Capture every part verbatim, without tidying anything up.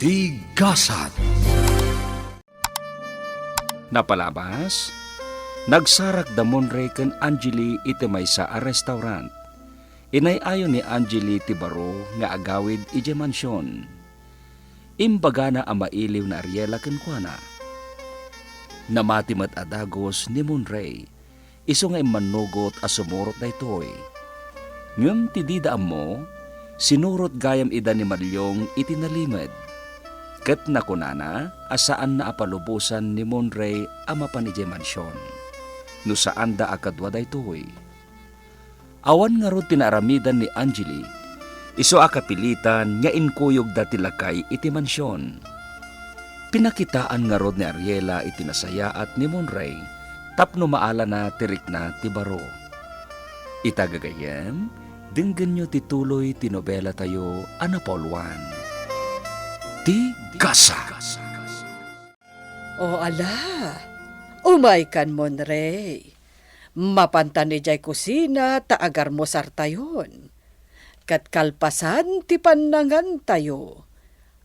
Ti gasat. Napalabas, nagsarak da Monray ken Angeli iti maysa a restaurant. Inay-ayo ni Angeli ti baro nga agawid idiay mansion. Imbagana a mailiw ni Ariela kenkuana. Namati met a dagus ni Monray, isu nga immannugot a sumurot daytoy. Ngem ti dida ammo, sinurot gayam ida ni Maliong iti nalimed, ket nakunana a saanna a palubosan ni Monray a mapan idiay mansion no saanda a kadua daytoy. Awan ngarud ti naaramidan ni Angeli, isu a kapilitan nga inkuyogda ti lakay iti mansion. Pinakitaan ngarud ni Ariela iti nasayaat ni Monray tapno maalana ti rikna ti baro. Ita gagayyem, denggenyo ti tuloy ti nobelatayo a napauluan, Ti Gasa. O ala, umaykan, Monray. Mapantan idiay kusina ta agarmosartayon. Ket kalpasan ti pannangantayo,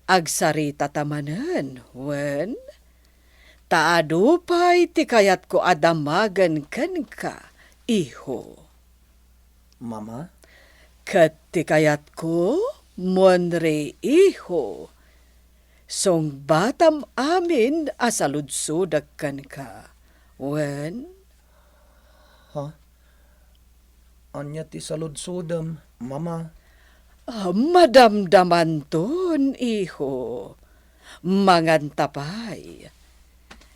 agsaritata manen, wen? Ta adu pay ti kayatko a damagen kenka, iho. Mama? Ket ti kayatko, Monray, iho, sungbatam amin a saludsodek kenka. Wen? Ha? Ania ti saludsodem, Mama? Ah, madamdamanton, iho. Manganta pay.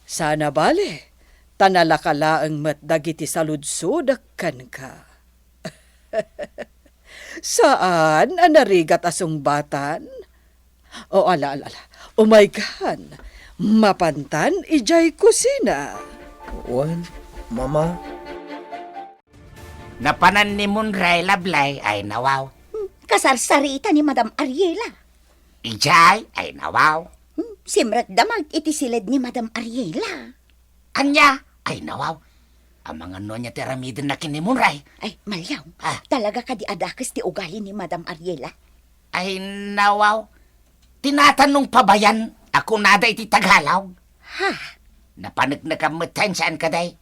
Saan a bale, ta nalaka laeng met dagiti saludsodek kenka. Saan a narigat a sungbatan? O, ala, ala, ala. Umaykan. Mapantan idiay kusina. Wen, Mama. Napanan ni Monray, Lablay, ay nawaw. Hmm, kasarsarita ni Madam Ariela. Idiay, ay nawaw. Hmm, simrekda met iti siled ni Madam Ariela. Ania? Ay, nawaw. Amangan no ania ti aramidenna ken ni Monray. Ay, Maliong. Ah. Talaga kadi a dakes ti ugali ni Madam Ariela? Ay, nawaw. Tinatanong pabayan a kunada iti Tagalog. Ha? Napaneknekam metten, saan kadi?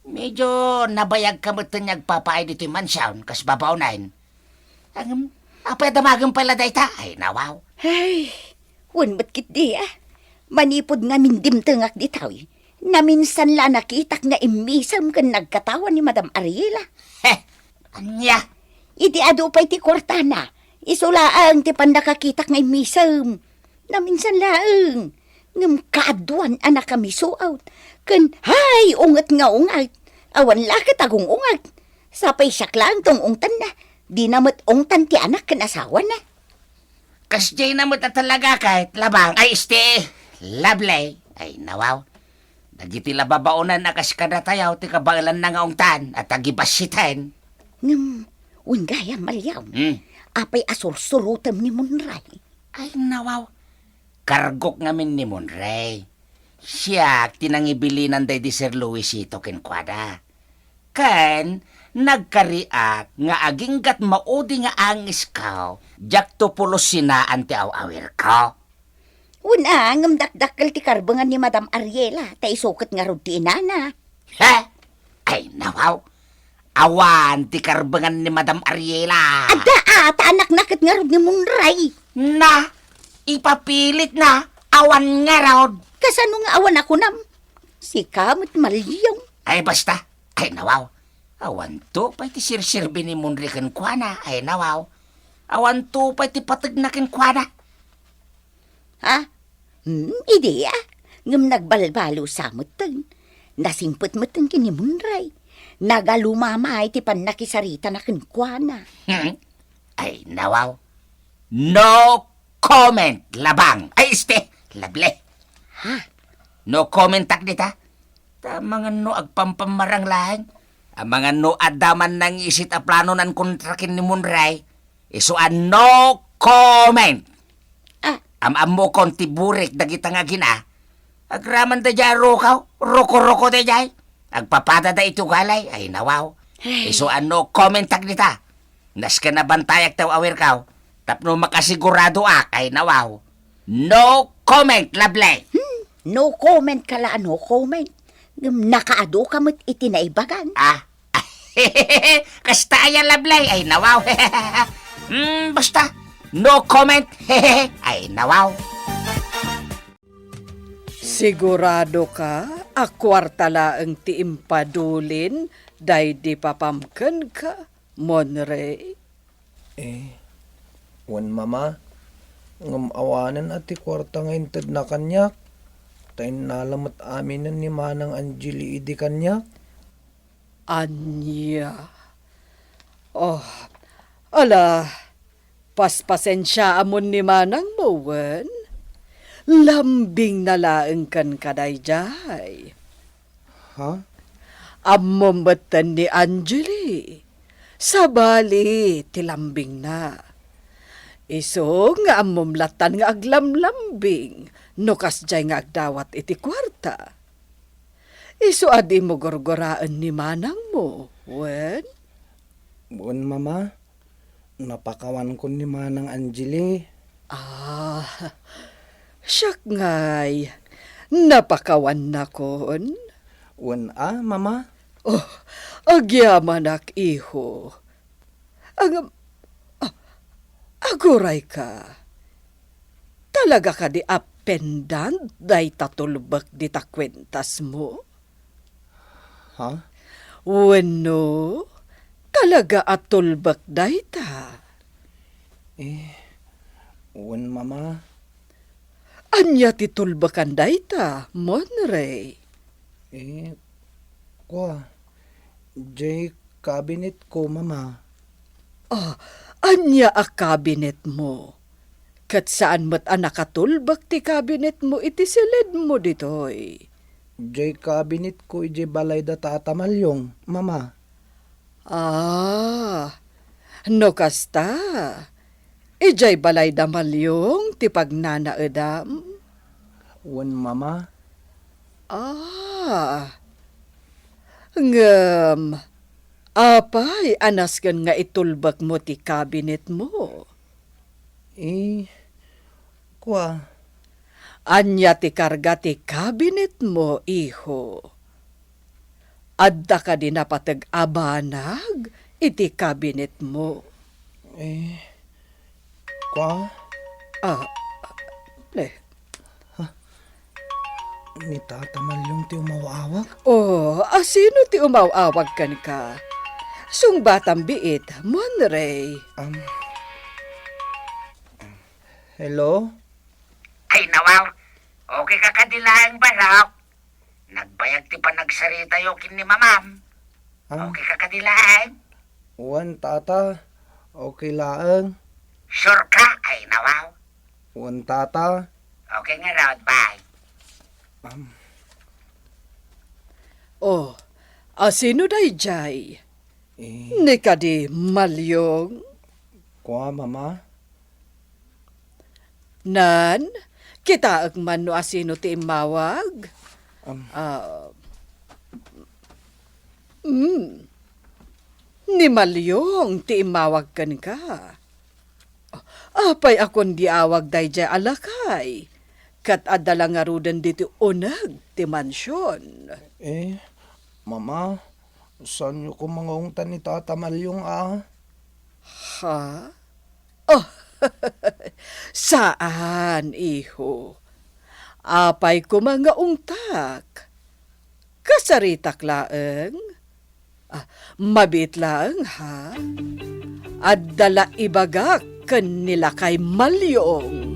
Medyo nabayagka metten nga agpapaay ditoy mansion, kas babaonen. Ngem, apay a damagen pay la dayta? Ay, nawaw. Ay, wen met ketdi, a. Manipud ngamin dimtengak ditoy, naminsan la nakitak nga immisem ken nagkatawan ni Madam Ariela. He, ania? Idi adu pay ti kuartana, isu laeng ti pannakakitak nga immisem. Naminsan laeng, ngem kaaduan a nakamisuot, ken hay, unget nga unget, awan la ket agung-unget. Sapay siak laeng ti ung-ungtanna, dina met ungtan ti anak ken asawana. Kasdiayna met a talaga ket, Labang, ay, este, Lovely, ay, nawaw. Dagiti la babaonen a kas kadatayo ti kabaelanna nga ungtan a tagibassiten. Ngem, wen gayam, Maliong, hmm, apay a sursurotem ni Monray? Ay, nawaw. Kargok ngamin ni Monray. Siak ti nangibilinan daydi Sir Luisito kenkuana. Ken nagkariak nga aginggat maudi nga angesko, diakto pulos sinaan ti aw-awirko. Wen a, ngem dakdakkel ti karbengan ni Madam Ariela, ta isu ket ngarud ti inana. He? Ay, nawaw. Awan ti karbengan ni Madam Ariela. Adda a, ta anakna ket ngarud ni Monray. Na, ipapilitna, awan ngarud. Kasano nga awan a kunam? Sika met, Maliong. Ay, basta. Ay, nawaw. Awanto pay ti serserbi ni Monray kenkuana. Ay, nawaw. Awanto pay ti pategna kenkuana. Ha? Hmm, idi a. Ngem nagbalbaliw sa metten. Nasingpet metten ken ni Monray. Nagalumamay ti pannakisaritana kenkuana. Hmm? Ay, nawaw. No comment, Labang. Ay, este, Lovely. Ha? No comment-ak dita. Ta amangan no agpampammarang laeng. Amangan no adda man nangisit a planonan kontra ken ni Monray. Isu a no comment. Ah. Am-ammokon ti burik dagita nga agina. Agraman daydiay a rukaw, ruko-ruko daydiay. Agpapadada iti ugali, ay nawaw. Ay. Isu a no comment-ak dita. Nasken a bantayak ti aw-awirko, tapno makasiguradoak, ay nawaw. No comment, Lovely. Hmm, no comment ka la, no comment. Ngem nakaadu ka met iti naibagan. Ah, kasta aya, Lovely? Ay, nawaw. Hmm, basta, no comment. Ay, nawaw. Sigurado ka a kuarta laeng ti impadulin daydi papam kenka, Monrey? Eh, wen, Mama, ngem awanen a ti kuarta nga intedna kaniak, ta innala met aminen ni Manang Angeli idi kaniak. Ania? Oh, ala, paspasensiaamon ni manangmo, wen? Lambingna laeng kenka daydiay. Ha? Ammom metten ni Angeli. Sabali ti lambingna. Isu nga ammom lattan nga aglamlambing no kasdiay nga agdawat iti kuarta. Isu a dimo gurguraen ni manangmo, wen? Wen, Mama. Napakawankon ni Manang Angeli. Ah, siak ngay, napakawannakon? Wen a, Mama? Oh, agyamanak, iho. Ang, ah, aguray ka. Talaga kadi a pendant dayta tulbek dita kuentasmo? Ha? Wenno, talaga a tulbek dayta? Eh, wen, Mama. Ania ti tulbekan dayta, Monrey? Eh, kua, jay kabinetko, Mama. Ah, ania a kabinetmo? Ket saan met a nakatulbek ti kabinetmo iti siledmo ditoy. Jay kabinetko idiay balay da Tata Malyong, Mama. Ah, no kasta, idiay balay da Malyong ti pagnanaedam? Wen, Mama. Ah, ngem, apay a nasken nga itulbekmo ti kabinetmo? Eh, kua. Ania ti karga ti kabinetmo, iho? Adda kadi napateg a banag iti kabinetmo? Eh, kua? Ah, ne. Ni Tata Malyong ti umaw-awag? Oh, asino ti umaw-awag kenka? Sungbatam biit, Monrey. Um, hello? Ay, nawaw. Okay ka kadi laeng, Barok? Nagbayag ti panagsaritayo ken ni Mamam. Ah? Okay ka kadi laeng? Wen, Tata. Okay laeng. Sure ka? Ay, nawaw. Wen, Tata. Okay ngarud, bye. Um. Oh, asino daydiay? Eh. Ni kadi Malyong? Kua, Mama? Nan, kitaek man no asino ti immawag? Um. Ah, mm. Ni Malyong ti immawag kenka. Apay a kundi awag daydiay a lakay? Ket adda la ngaruden ditoy uneg ti mansion. Eh, Mama, saanyo koma nga ungtan ni Tata Malyong a? Ha? Oh, saan, iho. Apay koma nga ungtak? Kasaritak laeng? Ah, mabiit laeng, ha? Adda la ibagak ken ni lakay Malyong.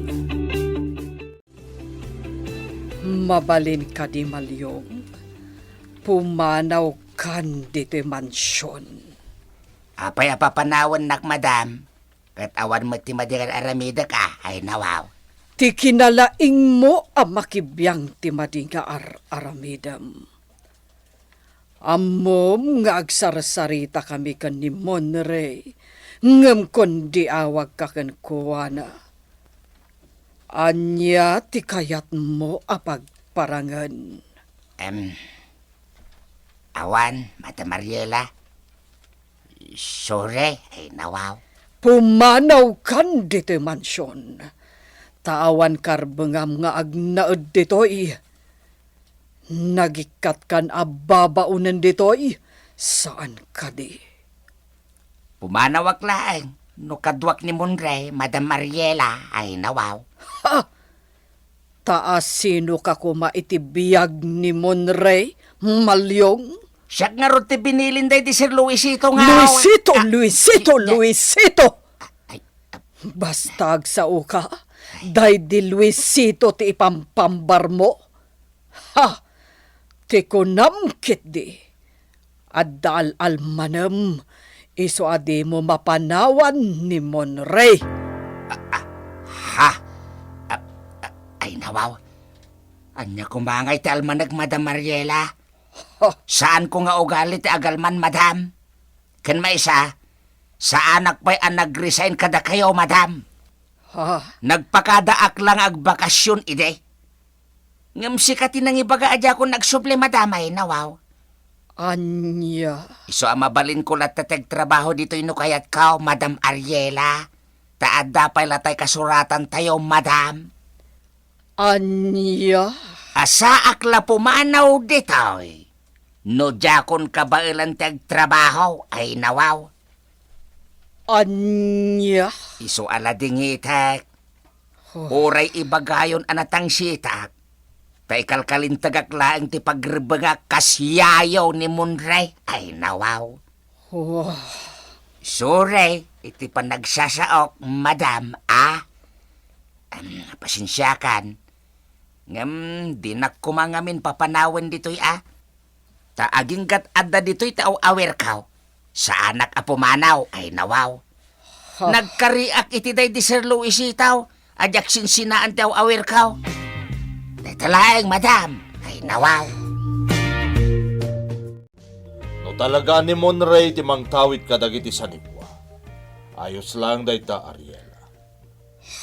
Mabalin kadi, Malyong? Pumanawkan ditoy mansion. Apay a papanawennak, madam? Ket awan met ti madi nga ar-aramidek a, ay nawaw. Ti kinalaingmo a makibiang ti madi nga ar-aramidem. Ammom nga agsarsaritakami ken ni Monrey, ngem kundi awagka kenkuana. Ania ti kayatmo a pagparangen? Em, awan, Madam Mariela. Sorry, ay nawaw. Pumanawkan ditoy mansion. Ta awan karbengam nga agnaed ditoy. Nagikkat kan a babaonen ditoy, saan kadi? Pumanawak laeng no kaduak ni Monrey, Madam Ariela, ay nawaw. Ha! Ta asino ka koma iti biag ni Monrey, Maliong? Siak ngarud ti binilin daydi Sir Luisito nga Luisito, Luisito, Luisito! Ay, Basta agsao ka, daydi Luisito ti ipampambarmo. Ha! Ti kunam ketdi, adda al-almanem, isu a dimo mapanawan ni Monrey. Ah, ah, ha? Ah, ah, ay, nawaw. Ania koma ngay ti almanek, Madam Ariela? Ha? Saanko nga ugali ti agalman, madam. Ken maysa, saanak pay a nag-resign kadakayo, madam. Ha? Nagpakadaak la nga agbakasyon idi. Ngem sika ti nangibaga a diakon agsubli, madam, ay nawaw. Ania? Isu a mabalinko latta ti agtrabaho ditoy no kayatko, Madam Ariela. Ta adda pay latay kasuratantayo, madam. Ania? A saak la pumanaw ditoy. No diakon kabaelan ti agtrabaho, ay nawaw. Ania? Isu a la dingitek. Huh. Uray ibagayon a natangsitak. Ta ikalkalintagak laeng ti pagrebengak kas yayo ni Monrey, ay nawaw. Huh. Sorry, iti panagsasaok, madam, a? Em, pasensiakan. Ngem, dinak koma ngamin papanawen ditoy, a? Ta aginggat adda ditoy ti aw-awirko. Saanak a pumanaw, ay nawaw. Huh. Nagkariak iti daydi Sir Luisito, a diak sinsinaan ti aw-awirko. Dayta laeng, madam, ay nawaw. No talaga ni Monrey ti mangtawid kadagiti sanikua, ayos laeng dayta, Ariela.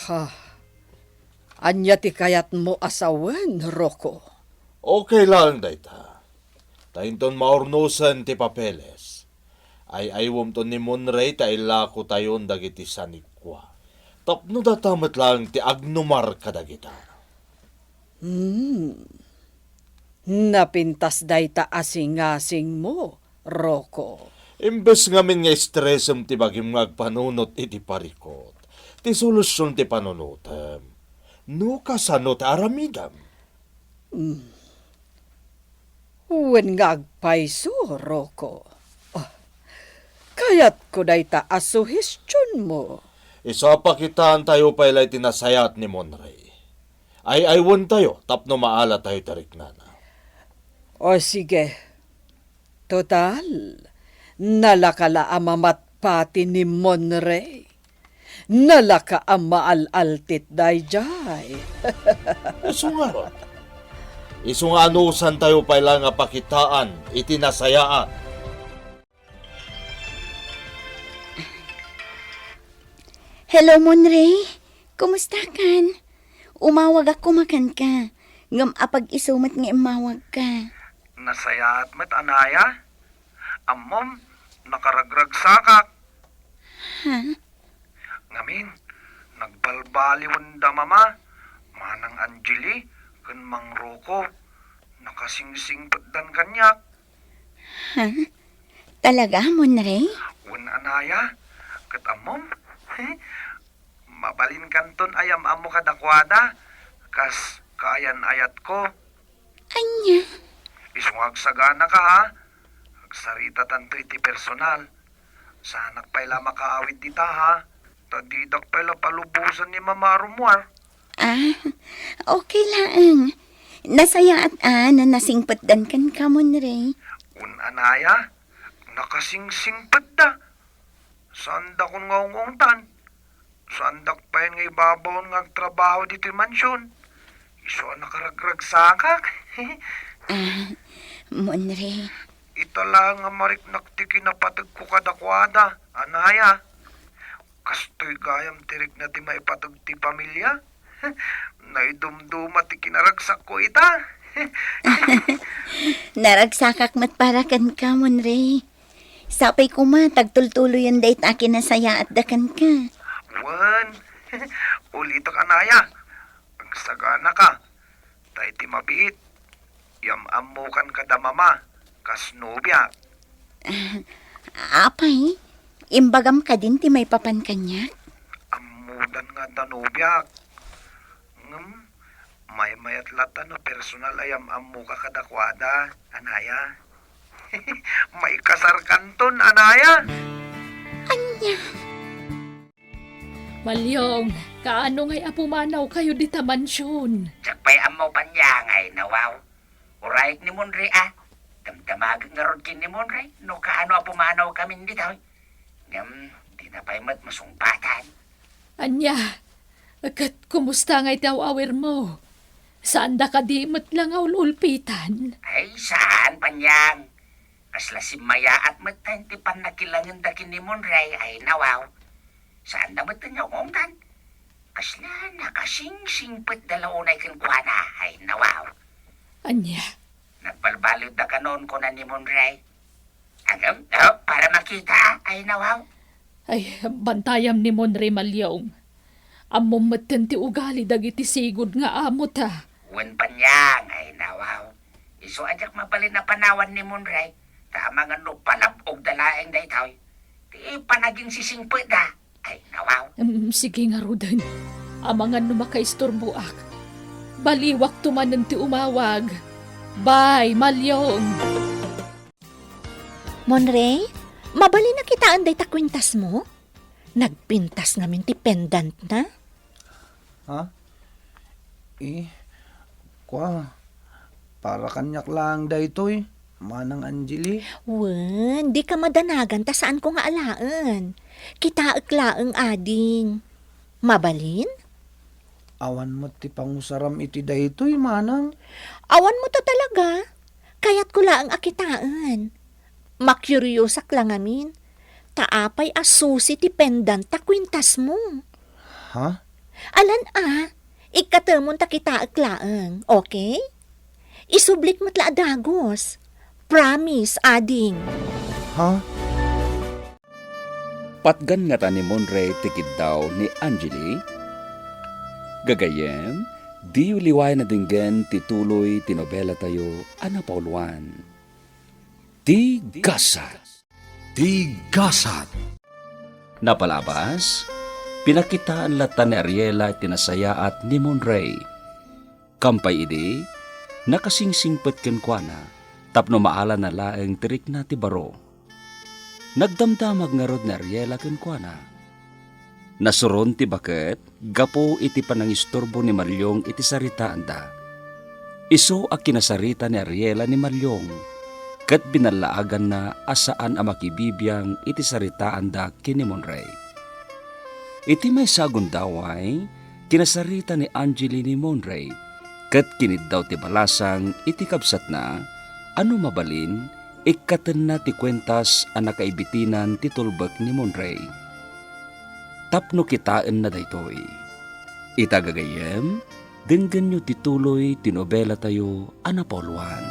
Ha? Ania ti kayatmo a sawen, Rocco? Okay laeng dayta. Ta inton maurnosen ti papeles, ay-aywemton ni Monrey ta ilakotayon dagiti sanikua. Tapno data met laeng ti agnumar kadagita. Hmm. Napintas dayta a singasingmo, Rocco. Imbes ngamin nga istressem ti bagim nga agpanunot iti parikut, ti solusion ti panunotem. No kasano ti aramidem? Hmm. Wen nga agpayso, Rocco. Ah, kayatko dayta a suhestionmo. Isu a pakitaantayo pay la iti nasayaat ni Monrey. Ay-aywentayo tapno maalatayo ti riknana. O sige. Total, nalaka la a mamatpati ni Monrey. Nalaka a maal-altit daydiay. Isu ngarud. Isu nga anusantayo pay la nga pakitaan iti nasayaat. Hello, Monrey. Kumusta kan? Umawagak koma kenka. Ngem apag-isu met nga immawagka. Nasayaat met, anaya. Ammom, nakaragragsakak. Ha? Ngamin, nagbalbaliwen da Mama, Manang Angeli, ken Mang Rocco. Nakasingsingpetdan kaniak. Ha? Talaga, Monrey? Wen, anaya, ket ammom, mabalinkanton a yam-ammo kadakuada, kas kaayan-ayatko. Ania? Isu nga agsaganaka, ha? Agsaritatanto iti personal. Saanak pay la makaawid dita, ha? Ta didak pay la palubosan ni Mama a rummuar. Ah, okay laeng. Nasayaat a no nasingpetdan kenka, Monrey. Wen, anaya, nakasingsingpetda. Saandakon nga ung-ungtan. Saandak pay nga ibabaon nga agtrabaho ditoy mansion. Isu a nakaragragsakak. Ah, Monrey. Ita laeng a mariknak ti kinapategko kadakuada, anaya. Kastoy gayam ti rikna ti maipateg ti pamilia. Naidumduma ti kinaragsakko ita. Naragsakak met para kenka, Monrey. Sapay koma ta agtultuloyen dayta a kinasayaatda kenka. Wen, ulitek, anaya. Sagana ka, ta iti mabiit, yam-ammokan kada mama, kas nobiak. Apay, imbagam kadin ti maipapan kaniak? Ammodan nga adda nobiak. Ngem, maymayat latta no personal a yam-ammoka kadakuada, anaya. Maikasarkanton, anaya. Ania? Malyong, kaano ngay a pumanawkayo dita mansion? Diak pay ammo, Panyang, ay nawaw. Urayek ni Monre a. Damdamagek ngarud ken ni Monre no kaano a pumanawkamin ditoy. Ngem, dina pay met masungpatan. Ania? Ket kumusta ngay ti aw-awirmo? Saanda kadi met la nga ul-ulpitan? Ay, saan, Panyang. Kasla simmayaat metten ti pannakilangenda ken ni Monre, ay nawaw. Saanda metten nga ungtan. Kasla nakasingsingpetda la unay kenkuana, ay nawaw. Ania? Nagbalbaliwda kanon, kuna ni Monre. Agam, oh, para makita, ay nawaw. Ay, bantayam ni Monre, Malyong. Ammom metten ti ugali dagiti sigud nga amota. Wen, Panyang, ay nawaw. Isu a diak mabalin a panawan ni Monre, ta amangan no palab-ogda laeng daytoy. Ti panaginsisingpetda, ay nawaw. Mm, sige ngaruden. Amangan no makaisturboak. Baliwakto manen ti umawag. Bye, Malyong. Monre, mabalin a kitaen dayta kuentasmo? Nagpintas ngamin ti pendantna. Ha? Eh, kua, para kaniak laeng daytoy, Manang Angeli. Wen, dika madanagan ta saanko nga alaen. Kitaek laeng, ading. Mabalin? Awan met ti pangusaram iti daytoy, Manang. Awan met a talaga. Kayatko laeng a kitaen. Makuriousak la ngamin, ta apay a susi ti pendant ta kuentasmo? Ha? Alan a, ikkatemon ta kitaek laeng, okay? Isublik met la a dagus. Promise, ading. Ha? Patgan ngata ni Monre ti kiddaw ni Angeli? Gagayyem, diyo liwayan a denggen ti tuloy ti nobelatayo a napauluan. Ti Gasat. Ti Gasat. Napalabas, pinakitaan latta ni Ariela ti nasayaat ni Monre. Kampay idi, nakasingsingpet kenkuana tapno maalana laeng ti rikna ti baro. Nagdamdamag ngarud ni Ariela kenkuana. Nasuron ti baket gapu iti panangisturbo ni Malyong iti saritaanda. Isu a kinasarita ni Ariela ni Malyong, ket binallaaganna a saan a makibibiang iti saritaanda ken ni Monre. Iti maysa a gundaway, kinasarita ni Angeli ni Monre, ket kiniddaw ti balasang iti kabsatna a no mabalin, ikkatenna ti kuentas a nakaibitinan ti tulbek ni Monre. Tapno kitaenna daytoy, ita gagayyem, denggenyo ti tuloy ti nobelatayo a napauluan.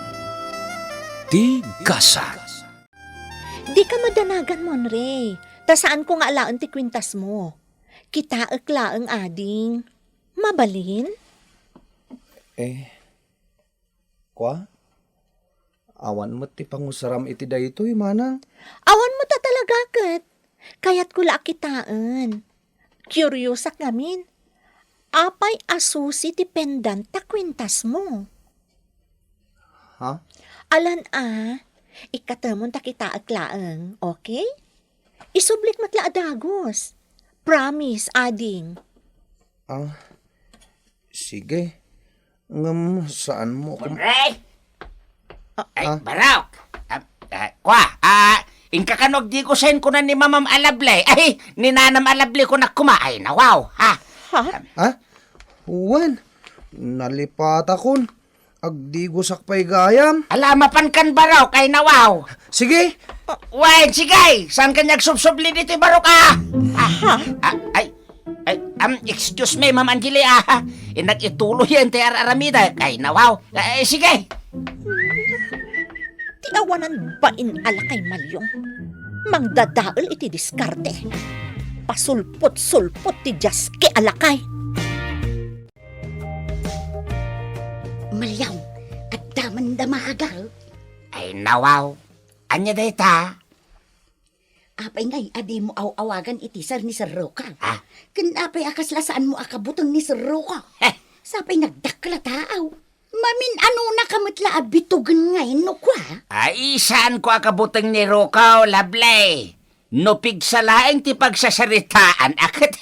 Ti Gasat. Dika madanagan, Monre, ta saanko nga alaen ti kuentasmo. Kitaek laeng, ading. Mabalin? Eh, kua? Awan met ti pangusaram iti daytoy, Manang. Awan met a talaga ket. Kayatko la a kitaen. Kuriosak ngamin. Apay a susi ti pendant ta kuentasmo? Ha? Alan a, ikkatemon ta kitaek laeng, okay? Isublik met la a dagus. Promise, ading. Ah, sige. Ngem saanmo kum- Monre! Ah, ay, ah. Barok! Ah, ah, kua, ah, inka kano agdigusen kunan ni Mamam a Labli. Ay, ni Nanam a Labli kunak koma. Ay, nawaw, ha? Ha? Ah, wen, nalipatakon. Agdigusak pay gayam. Ala, mapankan, Barok, ay nawaw. Sige. Wen, sige. Saan ka niya agsubsubli ditoy, Barok, ah? Ah, ah, ay, ay, um, excuse me, Ma'am Angeli, ah. Innak ituloy yan ti ar-aramida. Ay, nawaw. Ay, sige. Ti awanan bain a lakay, Malyong. Mangdadael iti diskarte. Pasulpot-sulpot ti diaske a lakay. Damaga. Ay, nawaw. Ania dayta? Apay ngay a dimo aw-awagan iti sir ni Sir Roca? Ah? Ken apay a kasla saanmo a kabuteng ni Sir Roca? Heh. Sapay nagdakkel a taaw. Mamin-anonaka met la a bitogen ngay no kua? Ay, saanko a kabuteng ni Roca, Lovely. No pigsa laeng ti pagsasaritaan a ket,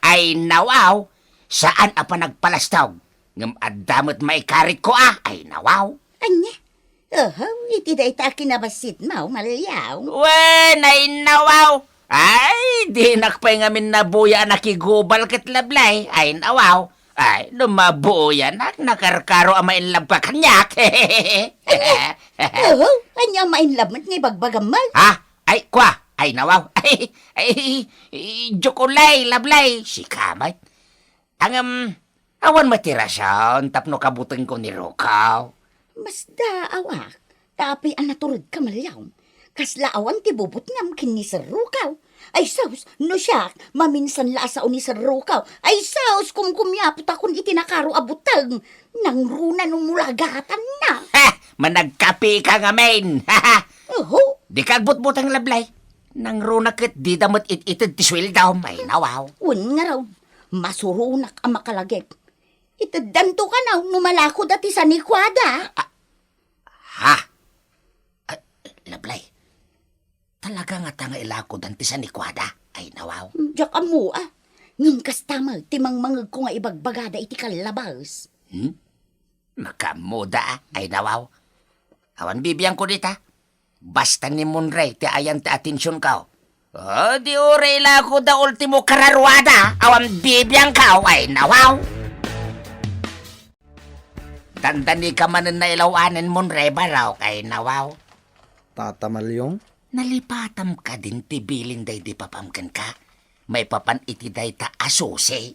ay, nawaw, saan a panagpalastog. Ngem adda met maikaritko a, ay, nawaw. Ania? Oho, iti dayta a kinabassitmo, Malyaw. Wen, ay, nawaw. Ay, dinak pay ngamin nabuya a nakigubal ket, Lovely. Ay, nawaw. Ay, no mabuyanak, nakarkaro a ma-in love ka kaniak. Oho, ania a ma-in love met nga ibagbagam, Mal? Ha? Ay, kua? Ay, nawaw. Ay, ay, ay, joke, Lovely. Sika met. Ngem, awan met ti rason tapno kabutengko ni Roca. Masdaawak, ta apay a naturedka, Malyaw? Kasla awan ti bubutngam ken ni Sir Roca. Ay sus, no siak, maminsan la a sao ni Sir Roca. Ay sus, kumkumiapotakon iti nakaro a buteng. Nangruna no mulagatanna. Ha! Managkapika ngamin. Oho. Dika agbutbuteng, Lovely. Nangruna ket dida met it-ited ti sueldom. Ay, nawaw. Wen ngarud, masuronak a makalagip. Iteddanto kano no malakoda ti sanikuada. Ah, ha? Ah, Lovely, talaga ngata nga ilakodan ti sanikuada? Ay, nawaw. Diak ammo a. Ngem kasta met ti mangmangegko nga ibagbagada iti kallabas. Hmm? Makaammoda a. Ay, nawaw. Awan bibiangko dita. Basta ni Monray ti ayan ti atensionko. O, di uray ilakoda ultimo kararuada, awan bibiangko, ay, nawaw. Dandanika manen nailaw-anen, Monray, barok, ay, nawaw. Tata Malyong? Nalipatam kadin ti bilin daydi papam kenka, maipapan iti dayta a susi.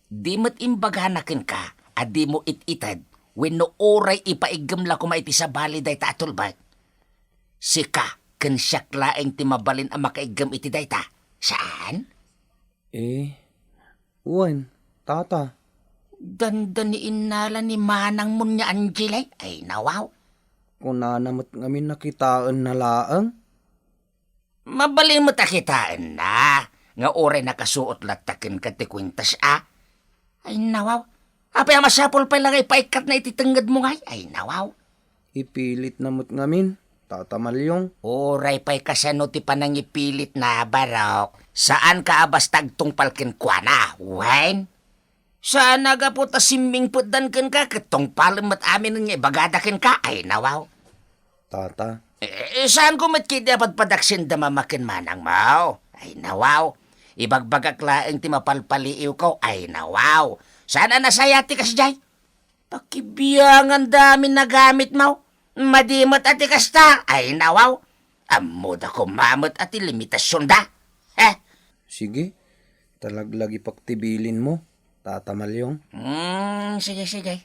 Di met imbagana kenka a dimo it-ited wenno uray ipaiggem la koma iti sabali dayta a tulbek. Sika ken siak laeng ti mabalin a makaiggem iti dayta, saan? Eh, wen, Tata. Dandani innala ni manangmon nga Angela, ay, nawaw. Kunana met ngamin a kitaenna laeng. Mabalin met a kitaenna, nga uray nakasuot latta kenka ti kuentas a. Ay, nawaw. Apay a masapul pay la nga ipaikkatna iti tengngedmo ngay? Ay, nawaw. Ipilitna met ngamin, Tata Malyong. Uray pay kasano ti panangipilitna, barok. Saanka a basta agtungpal kenkuana, wen? Saan a gapu ta simmingpetdan kenka ket tungpalen met aminen nga ibagada kenka? Ay, nawaw. Tata. Eh, saanko met ketdi a padpadaksenda mama ken manangmo? Ay, nawaw. Ibagbagak laeng ti mapalpaliiwko? Ay, nawaw. Saan a nasaya ti kasdiay? Pakibianganda amin a gamitmo. Madi met a ti kasta? Ay, nawaw. Ammoda koma met a ti limitasionda. Heh. Sige, talaglagipak ti bilinmo, Tata Malyong. Hmm, sige, sige.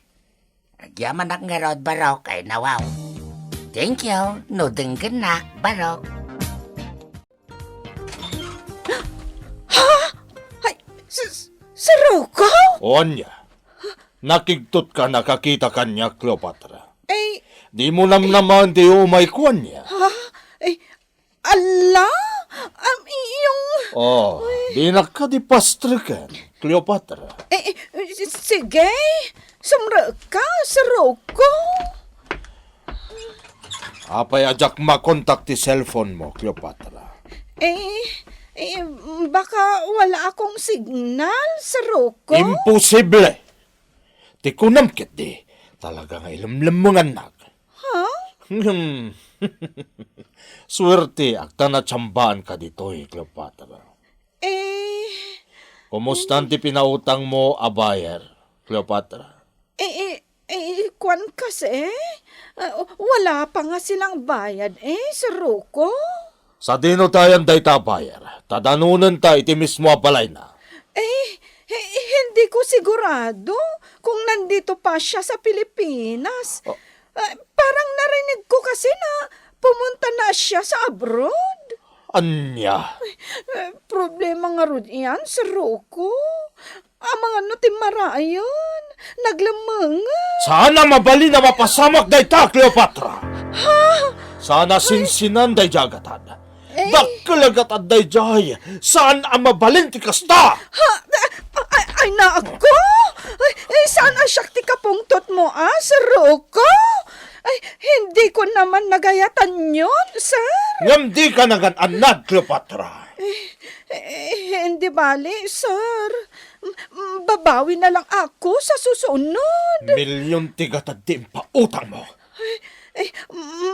Agyamanak ngarud, barok, ay, nawaw. Thank you, no denggennak, barok. Ha? Ay, s-, s-, Sir Rocco? O ania? Nakigtotka a nakakita kaniak, Cleopatra? Ay. Dimo namnamaen ti umayko ania? Ha? Ay, ala? Am, iyong... Oh, ay. Dinak kadi pastreken, Cleopatra? Eh, eh, s-, sige. Sumrekka, Sir Rocco. Apay a diak makontak ti cellphone mo, Cleopatra? Eh, eh, baka wala akong signal, Sir Rocco. Imposible! Ti kunam ketdi, talaga nga ilemlemmengannak. Ha? Hmm. Suerteak ta natsambaanka ditoy, Cleopatra. Eh. Kumustan ti pinautangmo a buyer, Cleopatra? Eh, eh, eh, kuan kasi? Ah, wala pa nga silang bayad, eh, Sir Rocco. Sadino ta ayan dayta a buyer? Ta danonenta iti mismo a balayna. Eh, eh, hindi ko sigurado kung nandito pa siya sa Pilipinas. Oh. Eh, parang narinig ko kasi na pumunta na siya sa abroad. Ania? Eh, problema ngarud iyan, Sir Rocco. Amangan no timmarayon. Naglemmeng. Saan a mabalin a mapasamak dayta, Cleopatra. Ha? Saan a sinsinan daydiay a gatad. Eh? Dakkel a gatad daydiay. Saan a mabalin ti kasta. Ha? Ay, ay, naakko. Ay, eh, saan a siak ti kapungtotmo, a, Sir Rocco? Ay, hindi ko naman nagayatan yun, sir. Ngem di ka nagan-annad, Cleopatra. Eh, eh, hindi bali, sir. M-, babawi na lang ako sa susunod. Milyon ti gatad ti impautangmo. Eh,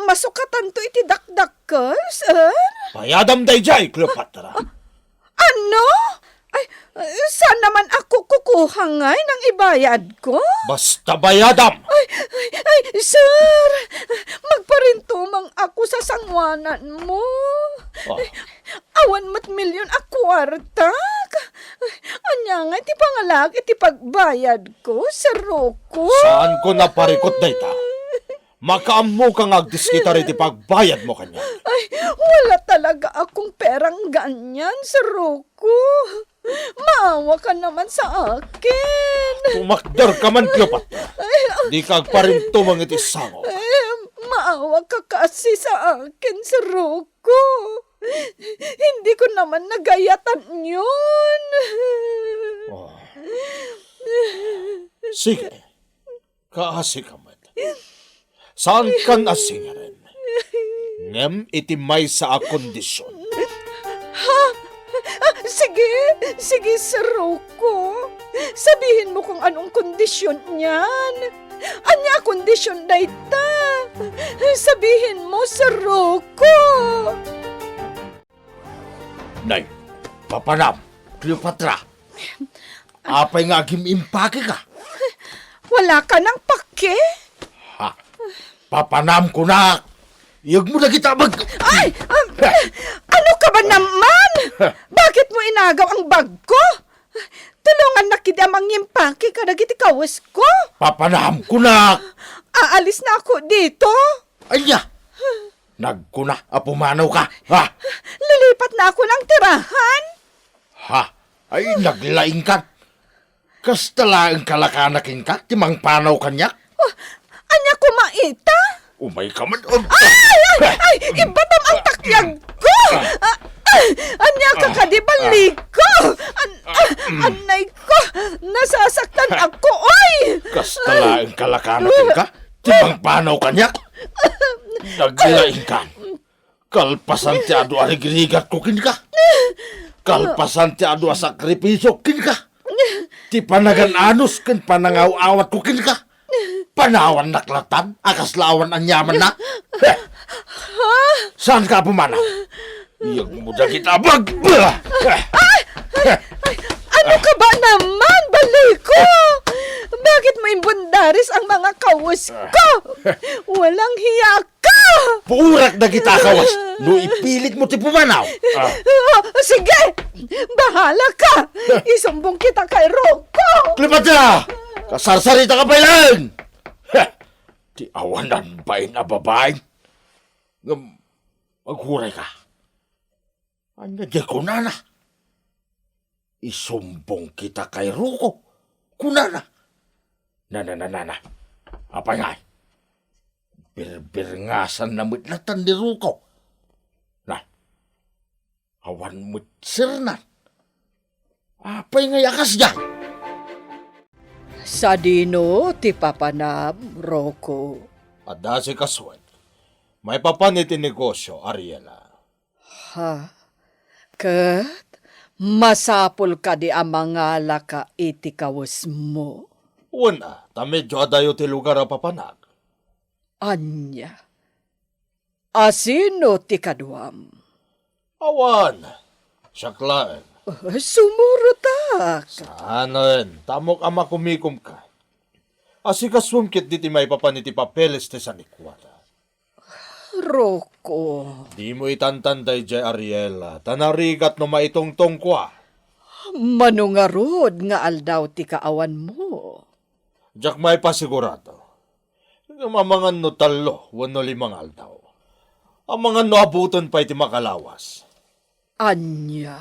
masukatanto iti dakdakkel, sir? Bayadam daydiay, Cleopatra. Ano? Ay, saan naman ako kukuha ngay nang ibayad ko? Basta bayadam! Ay, ay, ay, sir! Magparintumang ako sa sanguanan mo. Ah. Awan met milyon a kuarta. Ania ngay ti pangalaak iti pagbayad ko, Sir Rocco? Saan ko naparikot dayta? Makaammo ka nga agdiskitar iti pagbayad mo kaniak. Ay, wala talaga akong perang ganyan, Sir Rocco. Maawa ka naman sa akin. Tumakder ka man, Cleopatra. Ay, ah. Di ka agparintumang iti sangok. Ay, maawa ka kasi sa akin, Sir Rocco. Hindi ko naman nagayatan yun. Oh. Sige. Kaasi ka met. Saankan a singaren. Ngem iti maysa a kondisyon. Ha? Ah, sige, sige, Sir Rocco. Sabihin mo kung anong kondisyon niyan. Ania a kondisyon dayta? Sabihin mo, Sir Rocco. Nay, papanam, Cleopatra. Apay nga agim-impake ka? Wala ka nang pake? Ha? Papanam kunak. Iyegmo dagita bag- Ay! Ah, ano ka ba naman? Bakit mo inagaw ang bag ko? Tulungan na kidi a mangimpake kadagiti kawes ko. Papanam kunak. Aalis na ako dito. Anya? Nagkuna a pumanaw ka, ha? Lilipat na ako ng tirahan. Ha? Ay, naglaing ka. Kasta laeng kalakana kenka ti mangpanaw kaniak? Oh, ania koma ita? Umay ka man. Um, Ay, ay, ay, ibatam ang takyag ko! Ah, ah, ania ka kadi, baliko? An-, ah, anay ko, nasasaktan ako, oy! Kasta laeng kalakana kenka ti mangpanaw kaniak? Naglaing ka. Kalpasan ti adu a rigrigat ko kenka. Kalpasan ti adu a sakripisio kenka. Ti panagan-anus ken panangaw-awat ko kenka. Panawannak latan a kasla awan aniamanna. Saan ka pumanaw? Iyegmo dagita bag-, Ay! Ay! Ay! Ano ka ba naman, baliko? Bakit mo imbundaris ang mga kawes ko? Walang hiya ka! Puurak dagita a kawas no ipilit mo ti pumanaw. Ah. Oh, sige! Bahala ka! Isumbong kita kay Rocco! Cleopatra! Kasarsarita ka pay laeng! Heh! Ti awanan bain a babaeng. Ngem, aghuray ka. Ania diay kunana? Isumbong kita kay Rocco, kunana. Na, na, na, na, na. Apay ngay? Birbirngasanna met latan ni Rocco. Na, awan met sernan. Apay ngay a kasdiay? Sadino ti papanam, Rocco? Adda si Kaswet. Maipapan iti negosio, Ariela. Ha? Ket masapul kadi a mangalaka iti kawesmo? Wen a, ta medio adayo ti lugar a papanak. Ania? Asino ti kaduam? Awan, siak laeng. Eh, sumurotak. Saanen, ta ammok a makumikomka. Asikasuem ketdi ti maipapan iti papeles ti sanikuana. Rocco. Dimo itantan daydiay, Ariela, ta narigat no maitungtongko a. Mano ngarud nga aldaw ti kaawanmo? Diak maipasigurado. Ngem amangan no tallo wenno lima nga aldaw. Amangan no abuton pay ti makalawas. Ania?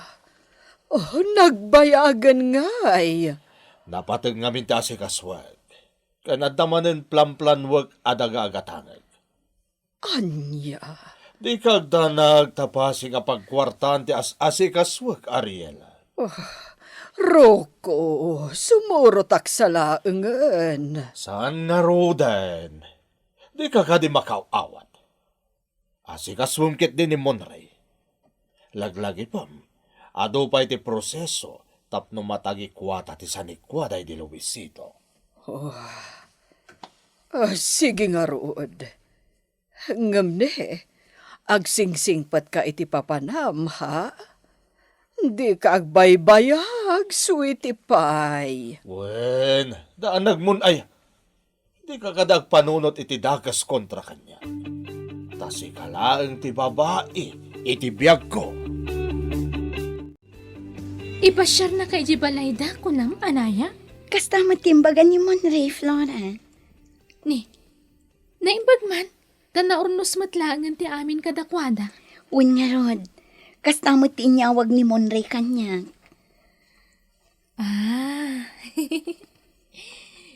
Oh, nagbayagen ngay. Napateg ngamin ti asikasuek. ken adda manen planplanwek a daga a gatangek. Ania? Dika agdanag ta bassit nga pagkuartaan ti as-asikasuek, Ariel. Ah, Rocco, sumurotak sa laengen. Saan ngaruden? Dika kadi makaaw-awat. Asikasuem ketdi ni Monray. Laglagipem, adu pay ti proseso tapno matagikuata ti sanikua daydi Luisito. Oh. Ah, sige ngarud. Ngem ne, agsingsingpetka iti papanam, ha? Dika agbaybayag, sweetie pie. Wen, daanagmon aya. Dika kadi agpanunot iti dakes kontra kaniak. Ta sika laeng ti babai iti biagko. Ipasiarnaka idiay balayda, kunam, anaya? Kasta met ti imbaga ni Monray, Flora. Ni, naimbag man, ta naurnos met laengen ti amin kadakuada. Wen ngarud, kasta met ti inyawag ni Monray kaniak. Ah.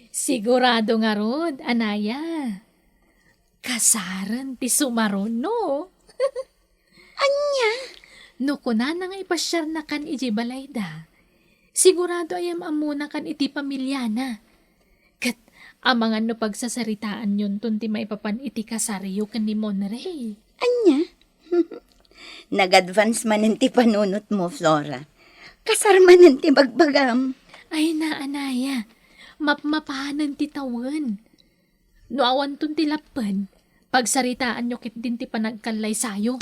Sigurado ngarud, anaya. Kasaren ti sumaruno. Ania? No kunana nga ipasiarnakan idiay balayda, sigurado a yam-ammonakan iti pamiliana. Ket amangan no pagsasaritaanyonton ti maipapan iti kasaryo ken ni Monray. Ania? Nag-advance manen ti panunotmo, Flora. Kasar manen ti bagbagam. Ay, anaya. Mapmapanen ti tawen. No awanton ti lapped, pagsaritaanyo ketdin ti panagkallaysayo.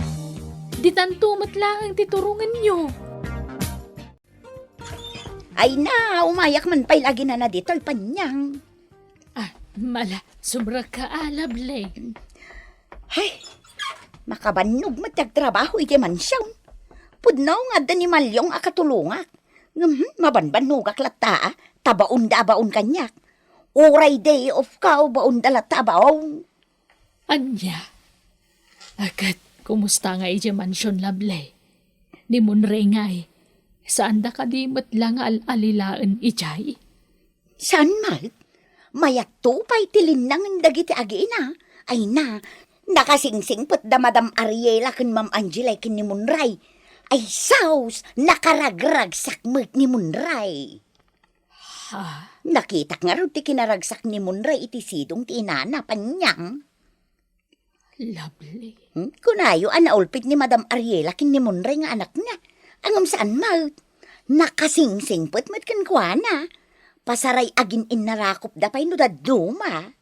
Ditanto met laeng ti turongenyo. Ay na, umayak man pay lagi nana ditoy paniang. Ah, mala, sumrekka a, Lovely. Hay, makabannog met ti agtrabaho iti mansion. Pudno nga adda ni Malyong a katulongak. Ngem, hmm, mabanbannogak latta, ah, ta baonda a baon kaniak. Uray day off ka, baonda latta a baon. Ania? A ket, kumusta nga idiay mansion, Lovely? Ni Monray ngay, saanda kadi met la nga al-alilaen idiay? Saan met? Mayatto pay ti linnangen dagiti agina. Ay na, nakasingsingpet da Madam Ariela ken Ma'am Angela ken ni Monray. Ay sus, nakaragragsak met ni Monray. Ha? Nakitak ngarud ti kinaragsak ni Monray iti sidong ti inana, paniang. Lovely. Hmm? Kunayo a naulpit ni Madam Ariela ken ni Monray nga anakna. Ngem saan met? Nakasingsingpet met kenkuana. Pasaray agin-innarakopda pay no dadduma.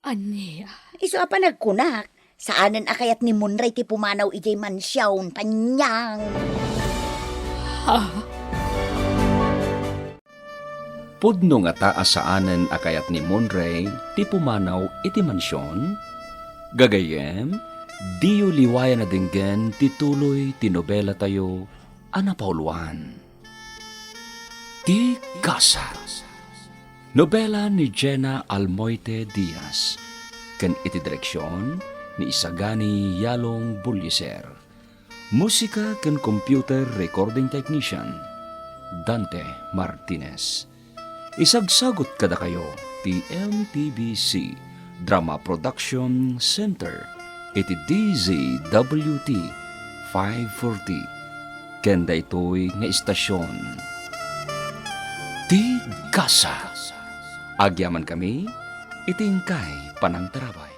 Ania? Isu a panagkunak, saanen a kayat ni Monray ti pumanaw idiay mansion, paniang. Ha? Pudno ngata a saanen a kayat ni Monray ti pumanaw iti mansion? Gagayyem, diyo liwayan a denggen ti tuloy ti nobelatayo a napauluan, Ti Kasa. Nobela ni Jenna Almoite Diaz, ken iti direksion ni Isagani Yalong Buliser. Musika ken computer recording technician, Dante Martinez. Isagsagut kadakayo ti M T B C Drama Production Center iti D Z W T five forty, ken daytoy nga istasion, Ti Kasa. Agyamankami iti inkay panangtarabay.